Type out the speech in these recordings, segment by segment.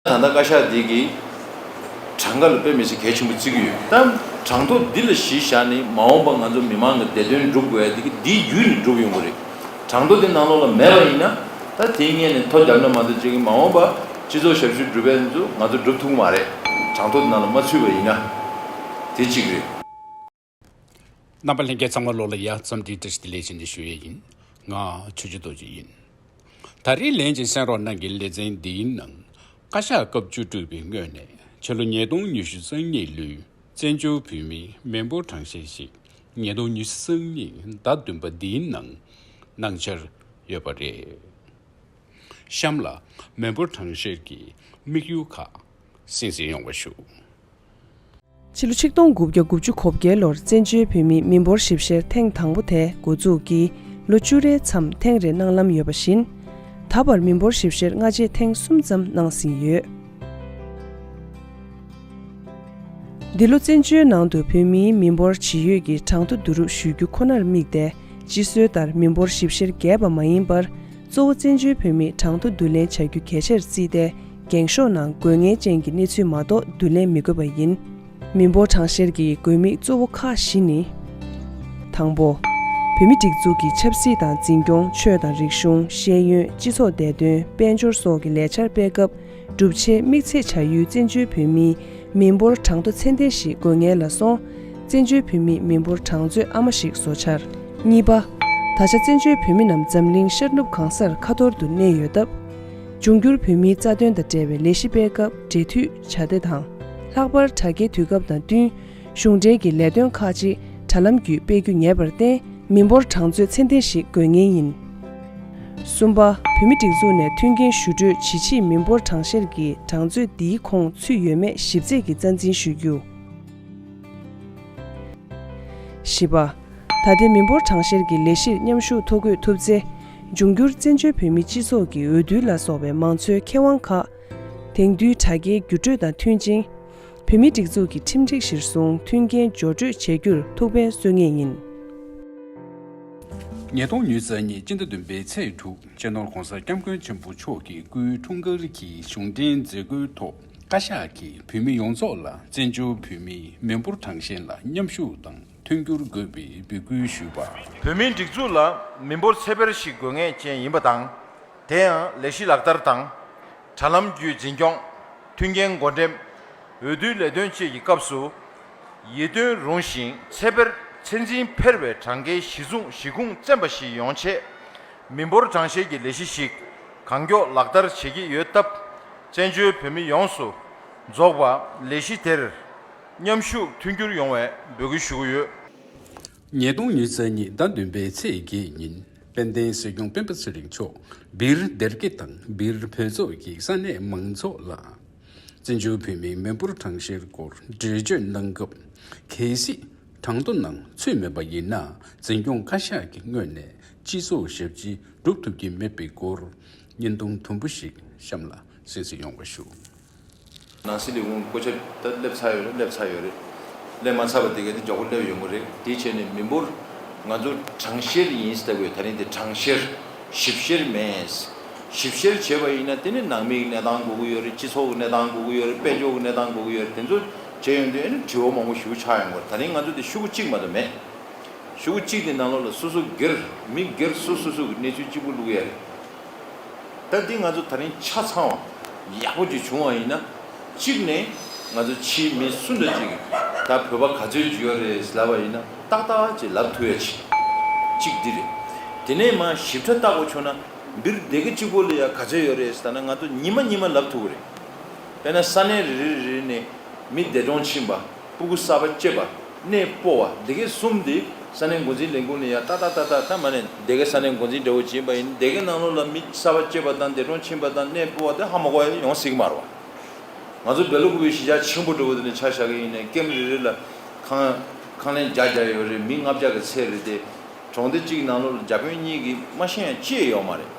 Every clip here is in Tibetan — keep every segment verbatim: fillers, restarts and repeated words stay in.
ད་ལྟ་བཀའ་ཤག་འདི་གིས་གྲངས་ཀ་ལ་དཔེ་མི་སྲིད་གལ་ཆེན་པོ་བརྩི་གི་ཡོད། ད་གྲངས་ཐོ་འདི་ལ་གཞི་བཞག་ནས་མ་འོངས་པ་ང་ཚོ་མི་མང་གི་བདེ་དོན་སྒྲུབ་དགོས་ཡ་འདི་གི་འདིའི་བརྒྱུད་ནས་སྒྲུབ་ཡོང་གི་རེད། གྲངས་ཐོ་འདི་ནང་ལོགས་ལ་མེད་པ་ཡིན་ན། ད་དེའི་སྔོན་ནས་ཐོ་བརྒྱབ་ན་མ་གཏོགས་ཅིག་གི་མ་འོངས་པ་སྤྱི་ཚོགས་ཞབས་ཞུ་སྒྲུབ་མཁན་ཚོ་ང་ཚོ་སྒྲུབ་ཐུབ་ཀྱི་མ་རེད། གྲངས་ཐོ་འདི་ནང་ལ་མ་ཚུད་པ་ཡིན་ན། དེ་གཅིག་རེད། རྣམ་པ་ལྷན་རྒྱས་ཚང་མ་ལོགས་ལ་ཡ་འཚམས་འདྲི་བཀྲ་ཤིས་བདེ་ལེགས་ཞུ་ནས་ཞུ་ཡས་ཡིན། ང་ཆོས་རྗེ་རྡོ་རྗེ་ཡིན། ད་རེས་ལན་གཅིག་གསན་རོགས་གནང་གི་ལེ་ཚན་འདིའི་ནང་བཀའ་ཤག་སྐབས་བཅུ་དྲུག་པའི་ངོས་ནས་ཕྱི་ལོ་ཉིས་སྟོང་ཉི་ཤུ་རྩ་གཉིས་ལོའི་བཙན་བྱོལ་བོད་མིའི་མི་འབོར་གྲངས་བཤེར་ཞིག་ཉིས་སྟོང་ཉི་ཤུ་རྩ་གཉིས་ཟླ་བདུན་པ་འདིའི་ནང་གནང་འཆར་ཡོད་པ་རེད། གཤམ་ལ་མི་འབོར་གྲངས་བཤེར་གྱི་དམིགས་ཡུལ་ཁག་གསན་གཟིགས་ཡོང་བ་ཞུ། ཕྱི་ལོ་ཆིག་སྟོང་དགུ་བརྒྱ་དགུ་བཅུ་གོ་བརྒྱད་ལོར་བཙན་བྱོལ་བོད་མིའི་མི་འབོར་ཞིབ་བཤེར་ཐེངས་དང་པོ་དེ་འགོ་འཛུགས་ཀྱིས་ལོ་བཅུ་རེའི་མཚམས་ཐེངས་རེ་གནང་ལམ་ཡོད་པ་བཞིན། ད་བར་མི་འབོར་ཞིབ་བཤེར་སྔ་རྗེས་ཐེངས་གསུམ་ཙམ་གནང་ཟིན་ཡོད། འདི་ལོ་བཙན་བྱོལ་ནང་དུ་བོད་མིའི་མི་འབོར་ཇི་ཡོད་ཀྱི་གྲངས་ཐོ་བསྡུ་རུབ་ཞུ་རྒྱུ་ཁོ་ནར་དམིགས་ཏེ། སྤྱི་སྲོལ་ལྟར་མི་འབོར་ཞིབ་བཤེར་རྒྱས་པ་མ་ཡིན་པར། གཙོ་བོ་བཙན་བྱོལ་བོད་མིའི་གྲངས་ཐོ་བསྡུ་ལེན་བྱ་རྒྱུ་གལ་ཆེར་བརྩིས་ཏེ། འགེངས་ཤོག་ནང་དགོས་ངེས་ཅན་གྱི་གནས་ཚུལ་མ་གཏོགས་བསྡུ་ལེན་མི་དགོས་པ་ཡིན། མི་འབོར་གྲངས་བཤེར་གྱི་དགོས་དམིགས་གཙོ་བོ་ཁག་བཞི་ནི། དང་པོ། བོད་མིའི་སྒྲིག་འཛུགས་ཀྱི་ཆབ་སྲིད་དང་འཛིན་སྐྱོང་། ཆོས་དང་རིག་གཞུང་། ཤེས་ཡོན། སྤྱི་ཚོགས་བདེ་དོན། དཔལ་འབྱོར་སོགས་ཀྱི་ལས་འཆར་སྤེལ་སྐབས། སྒྲུབ་བྱེད་དམིགས་ཚད་བྱ་ཡུལ་བཙན་བྱོལ་བོད་མིའི་མི་འབོར་གྲངས་ཐོ་ཚད་ལྡན་ཞིག་དགོས་ངེས་ལ་སོང་། བཙན་བྱོལ་བོད་མིའི་མི་འབོར་གྲངས་མཛོད་ཨ་མ་ཞིག་བཟོ་འཆར། གཉིས་པ། ད་ཆ་བཙན་བྱོལ་བོད་མི་རྣམས་འཛམ་གླིང་ཤར་ནུབ་གང་སར་ཁ་ཐོར་དུ་གནས་ཡོད་སྟབས། འབྱུང་འགྱུར་བོད་མིའི་རྩ་དོན་དང་འབྲེལ་བའི་ལས་གཞི་སྤེལ་སྐབས་འབྲེལ་མཐུད་བྱ་གཏེ་དང་། ལྷག་པར་དྲ་རྒྱའི་དུས་སྐབས་དང་བསྟུན། གཞུང་འབྲེལ་གྱི་ལས་དོན་ཁག་ཅིག་དྲ་ལམ་བརྒྱུད་སྤེལ་རྒྱུ་ངེས་པར་བརྟེན། མི་འབོར་གྲངས་མཛོད་ཚད་ལྡན་ཞིག་དགོས་ངེས་ཡིན། གསུམ་པ། བོད་མིའི་སྒྲིག་འཛུགས་ནས་མཐུན་རྐྱེན་ཞུ་སྤྲོད་ཇི་ཆེད་མི་འབོར་གྲངས་བཤེར་གྱི་གྲངས་མཛོད་འདིའི་ཁོངས་ཚུད་ཡོད་མེད་ཞིབ་རྩད་ཀྱིས་རྩ་འཛིན་ཞུ་རྒྱུ། བཞི་པ། ད་ལྟའི་མི་འབོར་གྲངས་བཤེར་གྱི་ལས་གཞིར་མཉམ་ཞུགས་ཐོ་འགོད་ཐུབ་ཚེ། འབྱུང་འགྱུར་བཙན་བྱོལ་བོད་མིའི་སྤྱི་ཚོགས་ཀྱི་འོས་བསྡུ་ལ་སོགས་པའི་མང་གཙོའི་ཁེ་དབང་ཁག་དེང་དུས་དྲ་རྒྱའི་བརྒྱུད་སྤྲོད་དང་མཐུན་ཅིང་། བོད་མིའི་སྒྲིག་འཛུགས་ཀྱི་ཁྲིམས་སྒྲིག་གཞིར་བཟུང་མཐུན་རྐྱེན་སྦྱོར་སྤྲོད་བྱེད་རྒྱུར་ཐུགས་ཕན་གསོས་ངེས་ཡིན། ཉིས་སྟོང་ཉི་ཤུ་རྩ་གཉིས་སྤྱི་ཟླ་བདུན་པའི་ཚེས་དྲུག་སྤྱི་ནོར་༧གོང་ས་༧སྐྱབས་མགོན་ཆེན་པོ་མཆོག་གི་སྐུའི་འཁྲུངས་སྐར་གྱི་གཞུང་འབྲེལ་མཛད་སྒོའི་ཐོག་བཀའ་ཤག་གིས་བོད་མི་ཡོངས་རྫོགས་ལ་བཙན་བྱོལ་བོད་མིའི་མི་འབོར་གྲངས་བཤེར་ལ་མཉམ་ཞུགས་དང་མཐུན་འགྱུར་དགོས་པའི་འབོད་སྐུལ་ཞུས་པ། བོད་མིའི་སྒྲིག་འཛུགས་ལ་མི་འབོར་ཚད་འཕེར་ཞིག་དགོས་ངེས་ཅན་ཡིན་པ་དང་། དེ་ཡང་ལས་གཞི་ལག་བསྟར་དང་། དྲ་ལམ་བརྒྱུད་འཛིན་སྐྱོང་། མཐུན་རྐྱེན་བགོ་འགྲེམས། འོས་བསྡུའི་ལས་དོན་བཅས་ཀྱི་སྐབས་སུ། ཡིད་རྟོན་རུང་ཞིང་ཚད་འཕེར་ཚད་འཛིན་འཕེར་བའི་གྲངས་ཀའི་གཞི་བཟུང་གཞི་ཁུངས་བཙན་པ་ཞིག་ཡོང་ཆེད། མི་འབོར་གྲངས་བཤེར་གྱི་ལས་གཞི་ཞིག་གང་མགྱོགས་ལག་བསྟར་བྱེད་ཀྱི་ཡོད་སྟབས། བཙན་བྱོལ་བོད་མི་ཡོངས་སུ་རྫོགས་པ་ལས་གཞི་དེར་མཉམ་ཞུགས་མཐུན་འགྱུར་ཡོང་བའི་འབོད་སྐུལ་ཞུ་གི་ཡོད། ཉིས་སྟོང་ཉི་ཤུ་རྩ་གཉིས་ཟླ་བདུན་པའི་ཚེས་བརྒྱད་ཉིན་དཔལ་ལྡན་སྲིད་སྐྱོང་སྤེན་པ་ཚེ་རིང་མཆོག་སྦིར་སྡེ་དགེ་དང་སྦིར་བོད་ཚོགས་ཀྱི་ས་གནས་མང་ཚོགས་ལ། བཙན་བྱོལ་བོད་མིའི་མི་འབོར་གྲངས་བཤེར་སྐོར་འགྲེལ་བརྗོད་གནང་སྐབས། གལ་སྲིད་གྲངས་ཐོ་ནང་ཚུད་མེད་པ་ཡིན་ན། འཛིན་སྐྱོང་བཀའ་ཤག་གི་ངོས་ནས་སྤྱི་ཚོགས་ཞབས་ཕྱི་སྒྲུབ་ཐུབ་ཀྱི་མེད་པའི་སྐོར་བརྙན་ཐུང་དུམ་བུ་ཞིག་གཤམ་ལ་གསན་གཟིགས་ཡོང་བ་ཞུ། ནང་སྲིད་ལས་ཁུངས་བསྐོ་བཞག་ད་སླེབས་ཚར་ཡོད་རེད། སླེབས་ཚར་ཡོད་རེད། སླེབས་མ་ཚར་བ་དེ་ག་དེ་མགྱོགས་པོ་སླེབས་ཡོང་གི་རེད། དེ་བྱས་ནས་མི་འབོར་ང་ཚོ་གྲངས་བཤེར་ཡིན་ཟེར་དགོས། ད་རིང་དེ་གྲངས་བཤེར་ཞིབ་བཤེར་མིན། ཞིབ་བཤེར་བྱས་པ་ཡིན་ན་དེ་ནི་ནང་མིའི་གནས་སྟངས་དགོས་ཀྱི་ཡོད་རེད། སྤྱི་ཚོགས་ཀྱི་གནས་སྟངས་དགོས་ཀྱི་ཡོད་རེད། དཔལ་འབྱོར་གྱི་གནས་སྟངས་དགོས་ཀྱི་ཡོད་རེད། དེ་ཚོ་བྱས་ཡོང་དུས་ཨ་ནི་དྲི་བ་མང་པོ་ཞིག་ཆགས་ཡོང་གི་རེད། ད་རིང་ང་ཚོ་དེ་ཤོག་གུ་གཅིག་མ་གཏོགས་མེད། ཤོག་གུ་གཅིག་དེ་ནང་ལོགས་ལ་སོ་སོ་སྒེར་མི་སྒེར་སོ་སོ་སོ་གི་གནས་ཚུལ་གཅིག་པུ་བླུག་ཡ་རེད། ད་འདི་ང་ཚོ་ད་རིང་ཆ་ཚང་བ་ཡག་པོ་ཅིག་བྱུང་བ་ཡིན་ན། གཅིག་ནས་ང་ཚོ་ཕྱིའི་མི་སུ་འདྲ་ཅིག་གིས་ད་བོད་པ་ག་ཚོད་ཅིག་ཡོད་རེད་ལབ་པ་ཡིན་ན་ཏག་ཏག་ཅིག་ལབ་ཐུབ་ཡ་ཅིག་གཅིག་འདི་རེད། དེ་ནས་མར་ཞིབ་ཕྲ་བལྟ་དགོས་བྱུང་ན་སྦིར་སྡེ་དགེ་གཅིག་པོ་ལ་ཡ་ག་ཚོད་ཡོད་རེད་ཟེར་ན་ང་ཚོ་ཉི་མ་ཉི་མ་ལབ་ཐུབ་ཀྱི་རེད། དཔེར་ན་ས་གནས་རེ་རེ་རེ་རེ་ནས་མི་འདས་གྲོངས་ཕྱིན་པ། སྤུ་གུ་གསར་པ་སྐྱེས་པ། གནས་སྤོ་བ། སྡེ་དགེ་གསུམ་དེ་ས་གནས་འགོ་འཛིན་ལས་ཁུངས་ནས་ཡ་ཏག་ཏག་ཏག་ཏག་ད་མ་ནས་སྡེ་དགེ་ས་གནས་འགོ་འཛིན་འདྲ་བོ་ཅིག་ཡིན་པ་ཡིན། སྡེ་དགེ་ནང་ལོགས་ལ་མི་གསར་པ་སྐྱེས་པ་དང་འདས་གྲོངས་ཕྱིན་པ་དང་གནས་སྤོ་བ་དེ་ཧ་མ་གོ་ཡ་ཡོང་སྲིད་ཀྱི་མ་རེད་བ། ང་ཚོ་སྦེལ་ཀོབ་པའི་གཞིས་ཆགས་ཆེན་པོ་འདྲ་བོ་དེ་ནས་ཆ་བཞག་གི་ཡིན་ནའི་ཀེམ་རེ་རེ་ལ་ཁང་ཁང་ལན་བརྒྱ་བརྒྱ་ཡོད་རེད། མི་ལྔ་བརྒྱ་གི་ཚད་རེད་དེ། གྲོང་སྡེ་གཅིག་ནང་ལོགས་ལ་བརྒྱ་དཔོན་གཉིས་ཀྱིས་མ་ཤེས་ཡང་ཅི་ཡང་ཡོད་མ་རེད།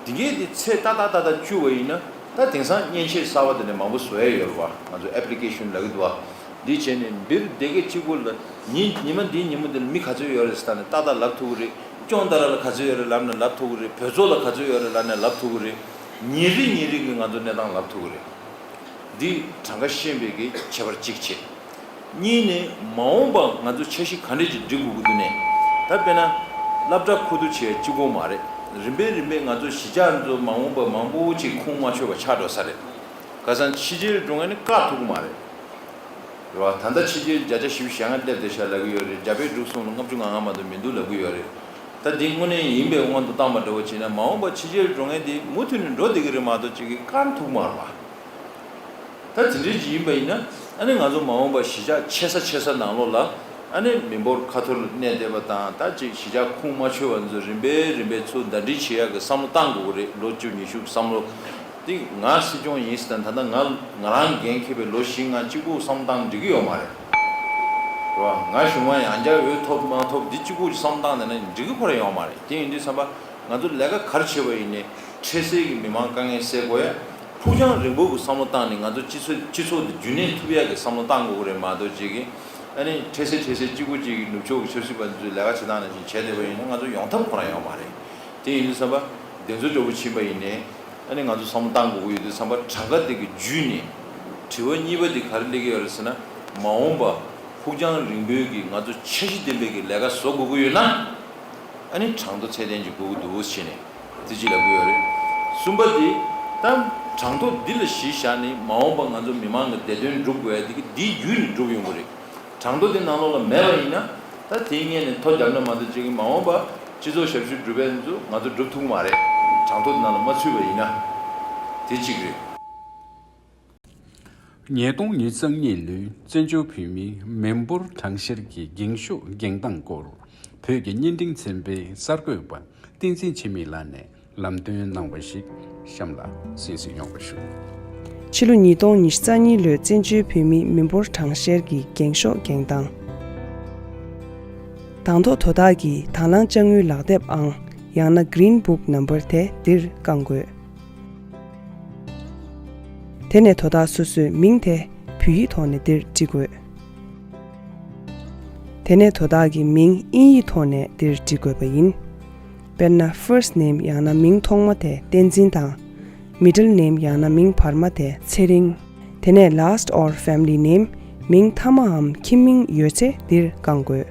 དེ་གས་དེ་ཚད་ཏག་ཏག་ཏག་ཏག་བཅུག་པ་ཡིན་ན་ད་དེང་སང་མཉེན་ཆས་གསར་པ་དེ་ནས་མང་པོ་བཟོ་ཡ་ཡོད་རེད་བ། ང་ཚོ་ཨེབ་ལི་ཀེ་ཤན་ལབ་ཀྱི་འདུག་བ། འདི་བྱས་ནས་སྦིར་སྡེ་དགེ་གཅིག་པོ་ལ་ཉིན་ཉི་མ་འདིའི་ཉིན་མོ་འདི་ལ་མི་ག་ཚོད་ཡོད་རེད་ཟེར་ན་ཏག་ཏག་ལབ་ཐུབ་ཀྱི་རེད། ཅོང་ཏ་ར་ལ་ག་ཚོད་ཡོད་རེད་ལབ་ན་ལབ་ཐུབ་ཀྱི་རེད། བོད་ཚོ་ལ་ག་ཚོད་ཡོད་རེད་ལབ་ན་ལབ་ཐུབ་ཀྱི་རེད། ཉིན་རེ་ཉིན་རེ་གི་ང་ཚོ་གནས་སྟངས་ལབ་ཐུབ་ཀྱི་རེད། འདི་གྲངས་ཀ་ཤེས་པའི་གི་ཁྱད་པར་གཅིག་བྱས། གཉིས་ནས་མ་འོངས་པ་ང་ཚོ་འཆར་གཞི་ག་འདྲས་ཅིག་སྒྲིག་དགོས་ཀྱི་འདུག་ནས། ད་དཔེར་ན་སློབ་གྲྭ་ཁུ་བསྡུ་བྱས་གཅིག་པོ་མ་རེད། རིམ་པས་རིམ་པས་ང་ཚོ་གཞིས་ཆགས་ཚོ་མ་འོངས་པ་མང་པོ་ཅིག་ཁུངས་མ་འཁྱོལ་བ་ཆགས་འགྲོ་ས་རེད། ཁ་སང་ཕྱི་རྒྱལ་འགྲོ་མཁན་ནི་བཀག་ཐུབ་ཀྱི་མ་རེད། རེད་བ། ད་ལྟ་ཕྱི་རྒྱལ་བརྒྱ་ཆ་བཞི་བཅུ་ཞེ་ལྔ་སླེབས་བསྡད་ཤག་ལབ་ཀྱི་ཡོད་རེད། རྒྱ་བལ་འབྲུག་གསུམ་ལ་ལྔ་བཅུ་ང་ལྔ་མ་གཏོགས་མི་འདུག་ལབ་ཀྱི་ཡོད་རེད། ད་འདི་དངོས་གནས་ཡིན་པའི་དབང་དུ་བཏང་བ་འདྲ་བོ་བྱས་ན་མ་འོངས་པ་ཕྱི་རྒྱལ་འགྲོ་མཁན་དེ་མུ་མཐུད་ནས་འགྲོ་བསྡད་ཀྱི་རེད་མ་གཏོགས་ཅིག་གིས་བཀག་ཐུབ་མ་རེད་བ། ད་དེ་འདྲའི་ཅིག་ཡིན་པ་ཡིན་ན་ཨ་ནི་ང་ཚོ་མ་འོངས་པ་གཞིས་ཆགས་ཆེ་ས་ཆེ་ས་ནང་ལོགས་ལ་ཨ་ནི་མི་འབོར་ཁ་ཐོར་གནས་བསྡད་པ་དང་། ད་ཅིག་གཞིས་ཆགས་ཁུངས་མ་འཁྱོལ་བ་ཚོ་རིམ་པས་རིམ་པས་ཚུར་ཟླ་སྒྲིལ་བྱེད་ཡག་གི་བསམ་བློ་བཏང་དགོས་ཀྱི་རེད། ལོ་བཅུ་ཉི་ཤུ་བསམ་བློ། དེ་ང་སྲིད་སྐྱོང་ཡིན་ཟེར་ད་ལྟ་ང་ང་རང་འགན་འཁྱེར་བའི་ལོ་བཞི་ལྔ་གཅིག་པོ་བསམ་བཏང་འགྲིག་གི་ཡོད་མ་རེད། རེད་བ། ང་གཞུང་མང་ཡང་བསྐྱར་འོས་ཐོབ་མ་ཐོབ་འདི་གཅིག་པོ་ཅིག་བསམ་བཏང་ནས་ན་འགྲིག་གི་ཁོ་རང་ཡོད་མ་རེད། དེ་ཡིན་དུས་ཙམ་པ་ང་ཚོ་ལས་ཀ་ག་རེ་བྱེད་པ་ཡིན་ནའི་འཕྲལ་སེལ་གྱི་མི་མང་དཀའ་ངལ་སེལ་དགོས་ཡ། ཕུགས་རྒྱང་རིང་པོ་གི་བསམ་བློ་བཏང་ནས་ང་ཚོ་སྤྱི་ཚོགས་སྤྱི་ཚོགས་འདི་རྒྱུན་གནས་ཐུབ་ཡ་གི་བསམ་བློ་བཏང་དགོས་ཀྱི་རེད་མ་གཏོགས་ཅིག་གིས་ཨ་ནི་འཕྲལ་སེལ་འཕྲལ་སེལ་གཅིག་པོ་ཅིག་གི་ནུབ་ཕྱོགས་ཀྱི་ཆབ་སྲིད་པ་ཚོས་ལས་ཀ་བྱེད་སྟངས་ནང་བཞིན་བྱས་བསྡད་པ་ཡིན་ན་ང་ཚོ་ཡོང་ཐབས་ཁོ་རང་ཡོད་མ་རེད། དེ་ཡིན་དུས་ཙམ་པ་འདི་ཚོ་འདྲ་བོ་ཕྱིན་པ་ཡིན་ནའི། ཨ་ནི་ང་ཚོ་བསམ་བློ་བཏང་དགོས་ཀྱི་ཡོད་དུས་ཙམ་པ་གྲངས་ཀ་དེ་གི་བརྒྱུད་ནས་དྲི་བ་གཉིས་པ་དེ་ག་རེ་སླེབས་ཀྱི་ཡོད་རེད་ཟེར་ན། མ་འོངས་པ་ཕུགས་རྒྱང་རིང་པོའི་གི་ང་ཚོ་འཆར་གཞི་ལྡན་པའི་གི་ལས་ཀ་བཟོ་དགོས་ཀྱི་ཡོད་ན། ཨ་ནི་གྲངས་ཐོ་ཚད་ལྡན་ཅིག་དགོས་ཀྱི་འདུག་ཟེར་ནས་དེ་ཅིག་ལབ་ཀྱི་ཡོད་རེད། གསུམ་པ་དེ་ད་གྲངས་ཐོ་འདི་ལ་གཞི་བཞག་ནས་མ་འོངས་པ་ང་ཚོ་མི་མང་གི་བདེ་དོན་སྒྲུབ་དགོས་ཡ་དེ་གི་འདིའི་བརྒྱུད་ནས་སྒྲུབ་ཡོང་གི་རེད། གྲངས་ཐོ་དེ་ནང་ལོགས་ལ་མེད་པ་ཡིན་ན། ད་དེའི་སྔོན་ནས་ཐོ་བརྒྱབ་ན་མ་གཏོགས་ཅིག་གི་མ་འོངས་པ་སྤྱི་ཚོགས་ཞབས་ཞུ་སྒྲུབ་པའི་ཚོ་ང་ཚོ་སྒྲུབ་ཐུབ་ཀྱི་མ་རེད། གྲངས་ཐོ་དེ་ནང་ལ་མ་ཚུད་པ་ཡིན་ན། དེ་གཅིག་རེད། ཉིས་སྟོང་ཉི་ཤུ་རྩ་གཉིས་ལོའི་བཙན་བྱོལ་བོད་མིའི་མི་འབོར་གྲངས་བཤེར་གྱི་འགེངས་ཤོག་འགེངས་སྟངས་སྐོར་བོད་ཀྱི་བརྙན་འཕྲིན་ཚན་པའི་གསར་འགོད་པ་བསྟན་འཛིན་འཆི་མེད་ལགས་ནས་ལམ་སྟོན་གནང་བ་ཞིག་གཤམ་ལ་གསན་གཟིགས་ཡོང་བ་ཞུ། ཕྱི་ལོ་ཉིས་སྟོང་ཉི་ཤུ་རྩ་གཉིས་ལོའི་བཙན་བྱོལ་བོད་མིའི་མི་འབོར་གྲངས་བཤེར་གྱི་འགེངས་ཤོག་འགེངས་སྟངས། དང་ཐོག་དོ་བདག་གི་དང་བླངས་དཔྱ་དངུལ་ལག་དེབ་ཨང་ཡང་ན་Green Book Number དེ་འདིར་བསྐང་དགོས། དེ་ནས་དོ་བདག་སོ་སོའི་མིང་དེ་བོད་ཡིག་ཐོག་ནས་འདིར་འབྲི་དགོས། དེ་ནས་དོ་བདག་གི་མིང་དབྱིན་ཡིག་ཐོག་ནས་འདིར་འབྲི་དགོས་པ་ཡིན། དཔེར་ན་first name ཡང་ན་མིང་ཐོག་མ་དེ་བསྟན་འཛིན་དང་། middle name ཡང་ན་མིང་བར་མ་དེ་ཚེ་རིང་། དེ་ནས་last or family name མིང་མཐའ་མའམ་ཁྱིམ་མིང་ཡོད་ཚེ་འདིར་བསྐང་དགོས།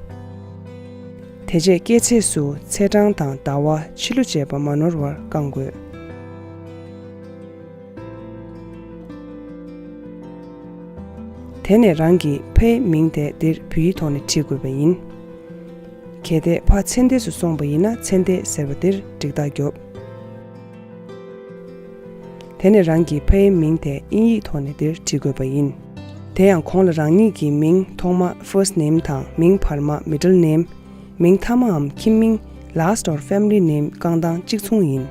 དེ་རྗེས་སྐྱེས་ཚེས་སུ་ཚེས་གྲངས་དང་ཟླ་བ་ཕྱི་ལོ་བཅས་པ་མ་ནོར་བར་བསྐང་དགོས། དེ་ནས་རང་གི་ཕའི་མིང་དེ་འདིར་བོད་ཡིག་ཐོག་ནས་བྲིས་དགོས་པ་ཡིན། གལ་ཏེ་ཕ་ཚེ་འདས་སུ་སོང་བ་ཡིན་ན་ཚེ་འདས་ཟེར་བ་འདིར་འགྲིག་རྟགས་རྒྱོབ། དེ་ནས་རང་གི་ཕའི་མིང་དེ་དབྱིན་ཡིག་ཐོག་ནས་འདིར་བྲིས་དགོས་པ་ཡིན། དེ་ཡང་གོང་ལ་རང་ཉིད་ཀྱི་མིང་ཐོག་མ་first name དང་མིང་བར་མ་middle name མིང་མཐའ་མའམ་ཁྱིམ་མིང་last or family name བསྐང་སྟངས་གཅིག་མཚུངས་ཡིན།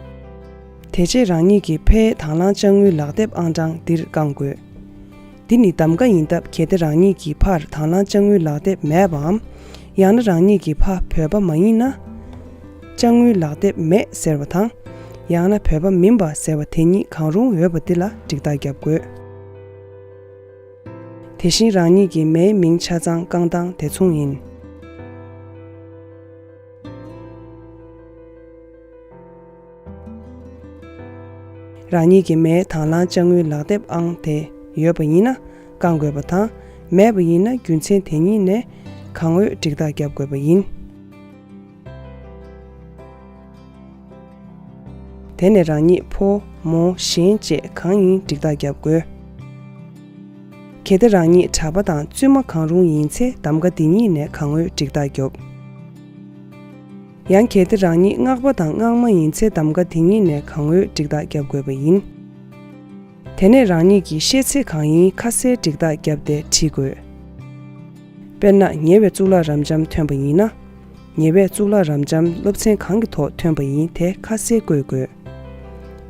དེ་རྗེས་རང་ཉིད་ཀྱི་ཕའི་དང་བླངས་དཔྱ་དངུལ་ལག་དེབ་ཨང་གྲངས་འདིར་བསྐང་དགོས། འདི་ནི་གདམ་ག་ཡིན་སྟབས་གལ་ཏེ་རང་ཉིད་ཀྱི་ཕར་དང་བླངས་དཔྱ་དངུལ་ལག་དེབ་མེད་པའམ། ཡང་ན་རང་ཉིད་ཀྱི་ཕ་བོད་པ་མ་ཡིན་ན། དཔྱ་དངུལ་ལག་དེབ་མེད་ཟེར་བ་དང་། ཡང་ན་བོད་པ་མིན་པ་ཟེར་བ་དེ་གཉིས་གང་རུང་ཡོད་པ་འདི་ལ་འགྲིག་རྟགས་རྒྱབ་དགོས། དེ་བཞིན་རང་ཉིད་ཀྱི་མའི་མིང་ཆ་ཚང་བསྐང་སྟངས་དེ་མཚུངས་ཡིན། རང་ཉིད་ཀྱི་མའི་དང་བླངས་དཔྱ་དངུལ་ལག་དེབ་ཨང་དེ་ཡོད་པ་ཡིན་ན་བསྐང་དགོས་པ་དང་། མེད་པ་ཡིན་ན་རྒྱུ་མཚན་དེ་གཉིས་ནས་གང་འོས་འགྲིག་རྟགས་རྒྱབ་དགོས་པ་ཡིན། དེ་ནས་རང་ཉིད་ཕོ་མོ་གཞན་བཅས་གང་ཡིན་འགྲིག་རྟགས་རྒྱབ་དགོས། གལ་ཏེ་རང་ཉིད་གྲྭ་པ་དང་བཙུན་མ་གང་རུང་ཡིན་ཚེ་གདམ་ག་འདི་གཉིས་ནས་གང་འོས་འགྲིག་རྟགས་རྒྱོབ། ཡང་གལ་ཏེ་རང་ཉིད་སྔགས་པ་དང་སྔགས་མ་ཡིན་ཚེ་གདམ་ག་དེ་གཉིས་ནས་གང་འོས་འགྲིག་རྟགས་རྒྱབ་དགོས་པ་ཡིན། དེ་ནས་རང་ཉིད་ཀྱི་ཤེས་ཚད་གང་ཡིན་ཁ་གསལ་འགྲིག་རྟགས་བརྒྱབ་སྟེ་བྲིས་དགོས། དཔེར་ན་ཉེ་བའི་གཙུག་ལག་རབ་འབྱམས་ཐོན་པ་ཡིན་ན། ཉེ་བའི་གཙུག་ལག་རབ་འབྱམས་སློབ་ཚན་གང་གི་ཐོག་ཐོན་པ་ཡིན་དེ་ཁ་གསལ་བཀོད་དགོས།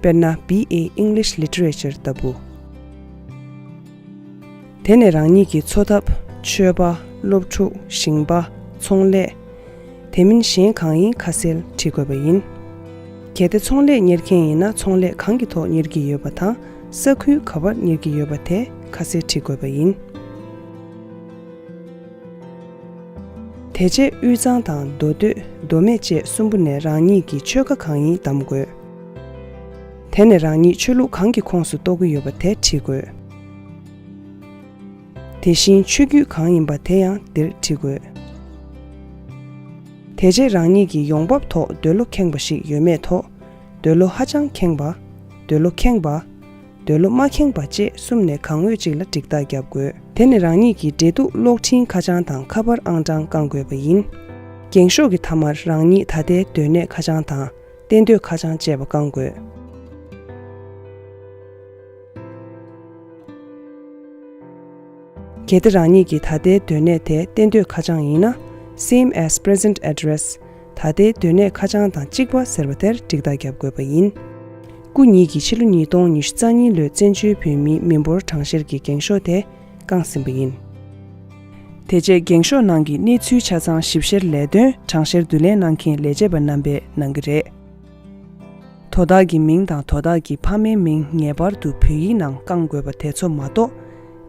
དཔེར་ན་B A English Literature ལྟ་བུ། དེ་ནས་རང་ཉིད་ཀྱི་འཚོ་ཐབས། ཆོས་པ། སློབ་ཕྲུག་ཞིང་པ། ཚོང་ལས། དེ་མིན་གཞན་གང་ཡིན་ཁ་གསལ་བྲིས་དགོས་པ་ཡིན། གལ་ཏེ་ཚོང་ལས་གཉེར་མཁན་ཡིན་ན་ཚོང་ལས་གང་གི་ཐོག་གཉེར་གྱི་ཡོད་པ་དང་ས་ཁུལ་ག་པར་གཉེར་གྱི་ཡོད་པ་དེ་ཁ་གསལ་བྲིས་དགོས་པ་ཡིན། དེ་རྗེས་དབུས་གཙང་དང་མདོ་སྟོད་མདོ་སྨད་བཅས་གསུམ་པོ་ནས་རང་ཉིད་ཀྱི་ཆོལ་ཁ་གང་ཡིན་གདམ་དགོས། དེ་ནས་རང་ཉིད་ཆོས་ལུགས་གང་གི་ཁོངས་སུ་གཏོགས་ཀྱི་ཡོད་པ་དེ་བྲིས་དགོས། དེ་བཞིན་ཆོས་བརྒྱུད་གང་ཡིན་པ་དེ་ཡང་འདིར་བྲིས་དགོས། དེ་རྗེས་རང་ཉིད་ཀྱི་ཡོང་འབབ་ཐོག་འདོད་བློ་ཁེངས་པ་ཞིག་ཡོད་མེད་ཐོག་འདོད་བློ་ཧ་ཅང་ཁེངས་པ། འདོད་བློ་ཁེངས་པ། འདོད་བློ་མ་ཁེངས་པ་བཅས་གསུམ་ནས་གང་འོས་གཅིག་ལ་ཊིག་རྟགས་བརྒྱབ་དགོས། དེ་ནས་རང་ཉིད་ཀྱི་འབྲེལ་གཏུག་གློག་འཕྲིན་ཁ་བྱང་དང་ཁ་པར་ཨང་གྲངས་བསྐང་དགོས་པ་ཡིན། འགེངས་ཤོག་གི་མཐའ་མར་རང་ཉིད་ད་ལྟའི་སྡོད་གནས་ཁ་བྱང་དང་གཏན་སྡོད་ཁ་བྱང་བཅས་པ་བསྐང་དགོས། གལ་ཏེ་རང་ཉིད་ཀྱི་ད་ལྟའི་སྡོད་གནས་དེ་གཏན་སྡོད་ཁ་བྱང་ཡིན་ན། Same as present address། ད་ལྟའི་སྡོད་གནས་ཁ་བྱང་དང་གཅིག་པ་ཟེར་བ་དེར་ཊིག་རྟགས་བརྒྱབ་དགོས་པ་ཡིན། སྐུ་ཉིད་ཀྱི་ཕྱི་ལོ་ཉིས་སྟོང་ཉི་ཤུ་རྩ་གཉིས་ལོའི་བཙན་བྱོལ་བོད་མིའི་མི་འབོར་གྲངས་བཤེར་གྱི་འགེངས་ཤོག་དེ་བསྐངས་ཟིན་པ་ཡིན། དེ་རྗེས་འགེངས་ཤོག་ནང་གི་གནས་ཚུལ་ཆ་ཚང་ཞིབ་བཤེར་ལས་དོན་གྲངས་བཤེར་བསྡུ་ལེན་གནང་མཁན་ལས་བྱེད་པ་རྣམ་པས་གནང་གི་རེད། དོ་བདག་གི་མིང་དང་དོ་བདག་གི་ཕ་མའི་མིང་ངེས་པར་དུ་བོད་ཡིག་ནང་བསྐང་དགོས་པ་དེ་ཚོ་མ་གཏོགས།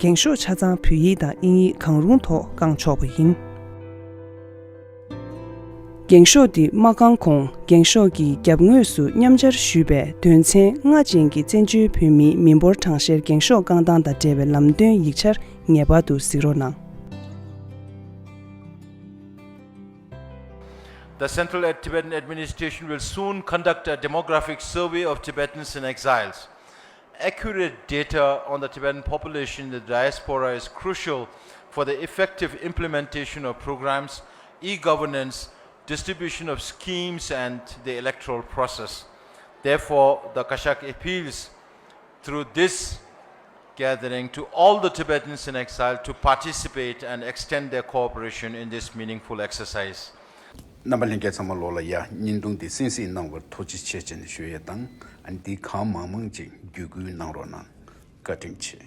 འགེངས་ཤོག་ཆ་ཚང་བོད་ཡིག་དང་དབྱིན་ཡིག་གང་རུང་ཐོག་བསྐང་ཆོག་པ་ཡིན། འགེངས་ཤོག་འདི་མ་བསྐང་གོང་འགེངས་ཤོག་གི་རྒྱབ་ངོས་སུ་མཉམ་སྦྱར་ཞུས་པའི་དོན་ཚན་ལྔ་ཅན་གྱི་བཙན་བྱོལ་བོད་མིའི་མི་འབོར་གྲངས་བཤེར་འགེངས་ཤོག་བསྐང་སྟངས་དང་འབྲེལ་བའི་ལམ་སྟོན་ཡིག་ཆར་ངེས་པར་དུ་གཟིགས་རོགས་གནང་། The Central Ad- Tibetan Administration will soon conduct a demographic survey of Tibetans in exiles. Accurate data on the Tibetan population in the diaspora is crucial for the effective implementation of programs, e-governance, distribution of schemes, and the electoral process. Therefore, the Kashak appeals through this gathering to all the Tibetans in exile to participate and extend their cooperation in this meaningful exercise. རྣམ་པ་ལྷན་རྒྱས་ཚང་མ་ལོགས་ལ་ཡ་བརྙན་ཐུང་འདི་གསན་གཟིགས་གནང་བར་ཐུགས་རྗེ་ཆེ་ཞེས་ནས་ཞུ་ཡས་དང་། ཨ་ནི་འདི་གང་མང་མང་ཅིག་བརྒྱུད་སྐུལ་གནང་རོགས་གནང་། བཀའ་དྲིན་ཆེ།